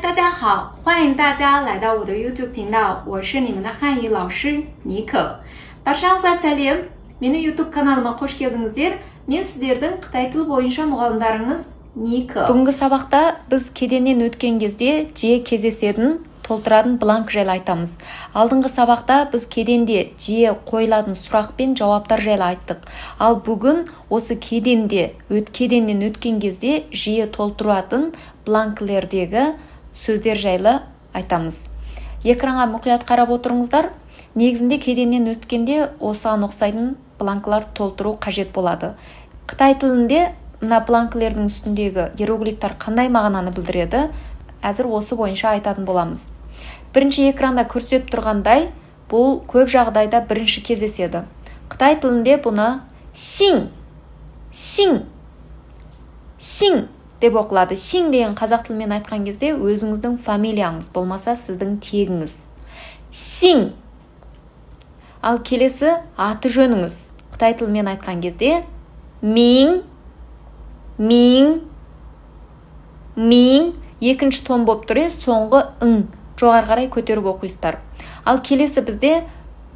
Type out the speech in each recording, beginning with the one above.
大家好，欢迎大家来到我的 YouTube 频道，我是你们的汉语老师妮可。Баршаңызға сәлем! Менің YouTube каналыма қош келдіңіздер. Мен сіздердің қытай тілі бойынша мұғалімдарыңыз Ника. Бүгінгі сабақта біз кеденнен өткен кезде жиі кездесетін, толтыратын бланк жайлы айтамыз. Алдыңғы сабақта біз кеденде жиі қойылатын сұрақ пен жауаптар жайлы айттық. Ал бүгін осы кеденде кеденнен өткен кезде жиі толтыратын бланкілердегі сөздер жайлы айтамыз. Экранға мұқият қарап отырыңыздар. Негізінде кеденнен өткенде осыған ұқсайтын бланкілар толтыру қажет болады. Қытай тілінде мына бланкілердің үстіндегі иероглифтар қандай мағынаны білдіреді, әзір осы бойынша айтатын боламыз. Бірінші экранда көрсетіп тұрғандай, бұл көп жағдайда бірінші кездеседі. Қытай тілінде бұны 姓, 姓, 姓 деп оқылады. 姓 деген қазақ тілімен айтқан кезде өзіңіздің фамилияңыз, болмаса сіздің тегіңіз. 姓. Ал келесі аты жөніңіз. Қытай тілімен айтқан кезде 名, 名, 名, екінші тон болып тұр, соңғы ң жоғары қарай көтеріп оқисыздар. Ал келесі бізде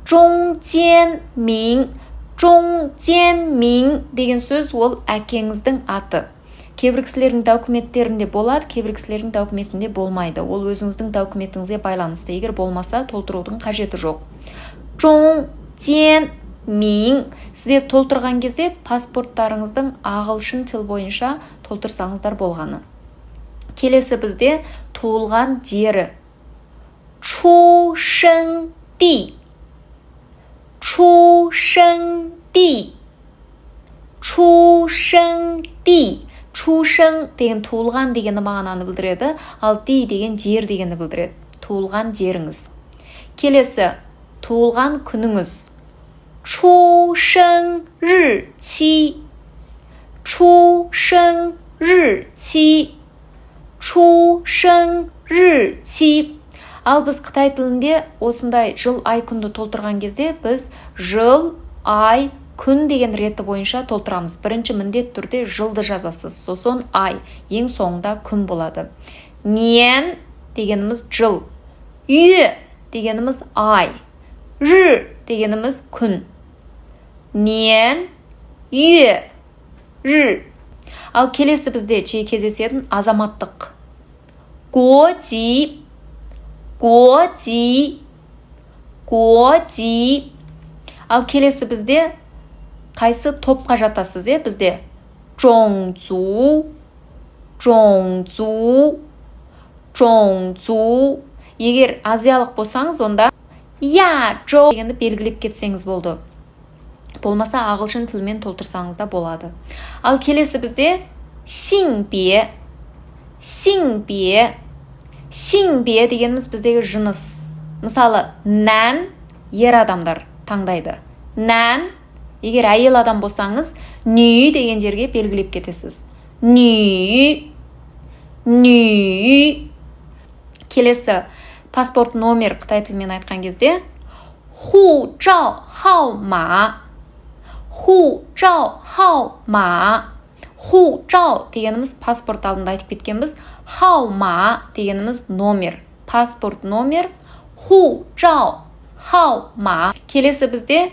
中间名, 中间名 деген сөз, ол әкеңіздің аты. Кейбір кісілердің документтерінде болады, кейбір кісілердің документінде болмайды. Ол өзіңіздің документіңізге байланысты. Егер болмаса, толтырудың қажеті жоқ. 中间名. Сіздер толтырған кезде паспорттарыңыздың ағылшын тіл бойынша толтырсаңыздар болғаны. Келесі бізде туылған жері. 出生地, 出生地, 出生地. 出生 деген туылған дегенді мағынаны білдіреді, ал 地 деген жер дегенді білдіреді. Туылған жеріңіз. Келесі туылған күніңіз. 出生日期, 出生日期, 出生日期. Ал біз қытай тілінде осындай жыл, ай, күнді толтырған кезде біз жыл, ай, күн деген реті бойынша толтырамыз. Бірінші міндетті түрде жылды жазасыз, сосын ай, ең соңында күн болады. 年 дегеніміз жыл, 月 дегеніміз ай, 日 дегеніміз күн. 年, 月, 日. Ал келесі бізде жиі кездесетін азаматтық. 国籍, 国籍, 国籍. Ал келесі бізде қайсы топқа жатасыз, е? Бізде 种族, 种族, 种族. Егер азиялық болсаңыз, онда 亚洲 дегенді белгілеп кетсеңіз болды. Болмаса ағылшын тілімен толтырсаңыз да болады. Ал келесі бізде 性别, 性别, 性别 дегеніміз біздегі жыныс. Мысалы, 男 ер адамдар таңдайды. 男, егер әйел адам болсаңыз, 女 деген жерге белгілеп кетесіз. 女, 女. Келесі паспорт номер, қытай тілімен айтқан кезде 护照号码, 护照号码. 护照 дегеніміз паспорт, алдында айтып кеткенбіз. 号码 дегеніміз номер. Паспорт номер, 护照号码. Келесі бізде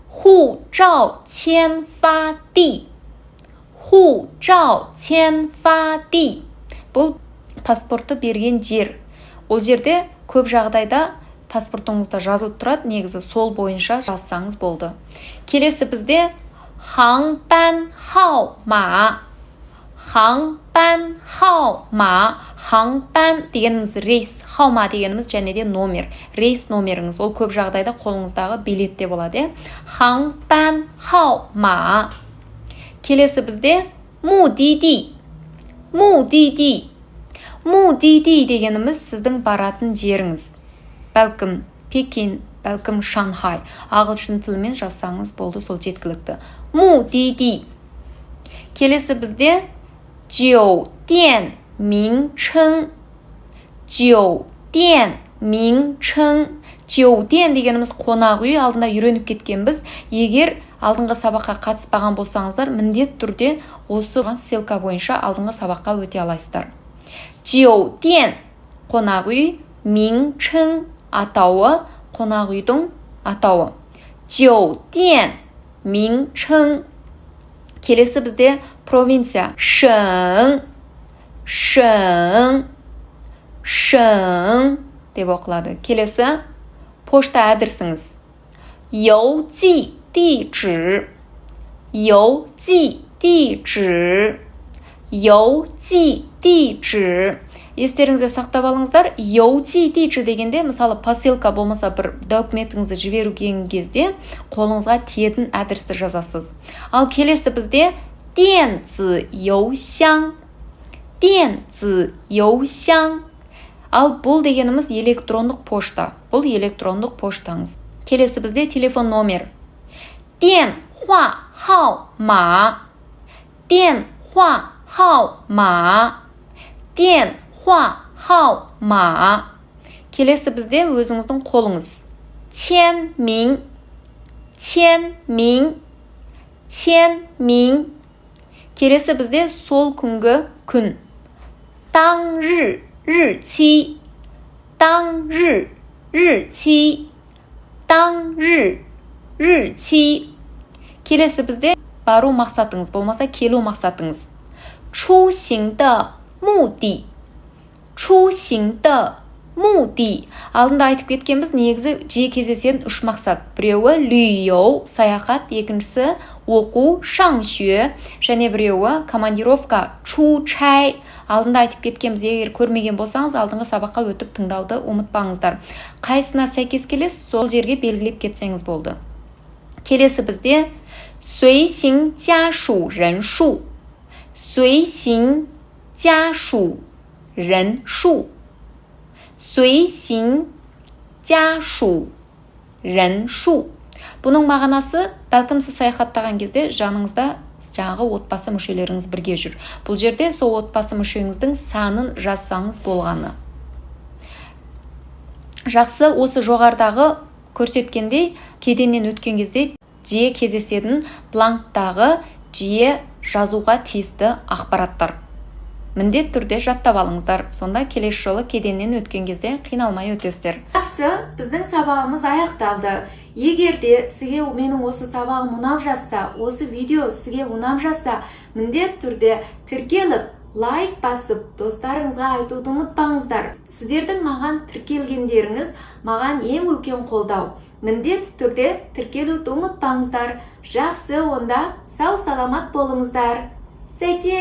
护照签发地, 护照签发地. Бұл паспортты берген жер. Ол жерде көп жағдайда паспортыңызда жазылып тұрады, негізі сол бойынша жазсаңыз болды. Келесі бізде 航班号码, 航班号码. 航班 дегеніміз рейс, 号码 дегеніміз және де номер, рейс номеріңіз. Ол көп жағдайда қолыңыздағы билетте болады, иә. 航班号码. Келесі бізде 目的地, 目的地. 目的地 дегеніміз сіздің баратын жеріңіз. Бәлкім Пекин, бәлкім Шанхай. Ағылшын тілімен жазсаңыз болды, сол жеткілікті. 目的地. Келесі бізде 酒店名称, 酒店名称. 酒店 дегеніміз қонақ үй, алдында үйреніп кеткенбіз. Егер алдыңғы сабаққа қатыспаған болсаңыздар, міндетті түрде осы ссылка бойынша алдыңғы сабаққа өте аласыздар. 酒店. Қонақ үй 名称 атауы, қонақ үйдің атауы. 酒店 名称. Келесі бізде провинция. 省, 省, 省 деп оқылады. Келесі пошта адресіңіз. 邮寄地址, 邮寄地址, 邮寄地址. Естеріңізде сақтап алыңыздар, 邮寄地址 дегенде, мысалы, посылка болмаса бір документіңізді жіберуген кезде қолыңызға тиетін адресті жазасыз. Ал келесі бізде 电子邮箱, 电子邮箱. Ал бұл дегеніміз электрондық пошта. Бұл электрондық поштаңыз. Келесі бізде телефон номер. 电话号码, 电话号码, 电话号码. Келесі бізде өзіңіздің қолыңыз. 签名, 签名, 签名. Келесі бізде сол күнгі күн. 当日日期, 当日日期, 当日日期. Келесі бізде бару мақсатыңыз болмаса келу мақсатыңыз. 出行的目的, 出行的目的. Алдында айтып кеткенбіз, негізі жиі кездесетін үш мақсат. Біреуі 旅游 саяхат, екіншісі оқу 上学, және біреуі командировка 出差. Алдында айтып кеткенбіз, егер көрмеген болсаңыз, алдыңғы сабаққа өтіп тыңдауды ұмытпаңыздар. Қайсына сәйкес келесі, сол жерге белгілеп кетсеңіз болды. Келесі бізде 随行家属人数, 随行家属人数, 随行家属人数. Бұның мағынасы, бәлкім, сіз саяхаттаған кезде жаныңызда жаңағы отбасы мүшелеріңіз бірге жүр. Бұл жерде сол отбасы мүшеңіздің санын жазсаңыз болғаны. Жақсы, осы жоғарыдағы көрсеткендей, кеденнен өткен кезде жиі кездесетін бланктағы жиі жазуға тиісті ақпараттар. Міндетті түрде жаттап алыңыздар, сонда келесі жолы кеденнен өткен кезде қиналмай өтесіздер. Жақсы, біздің сабағымыз аяқталды. Егер де сізге менің осы сабағым ұнап жатса, осы видео сізге ұнап жатса, міндетті түрде тіркеліп, лайк басып, достарыңызға айтуды ұмытпаңыздар. Сіздердің маған тіркелгендеріңіз маған ең үлкен қолдау. Міндетті түрде тіркелуді ұмытпаңыздар. Жақсы, онда сау саламат болыңыздар. 再见.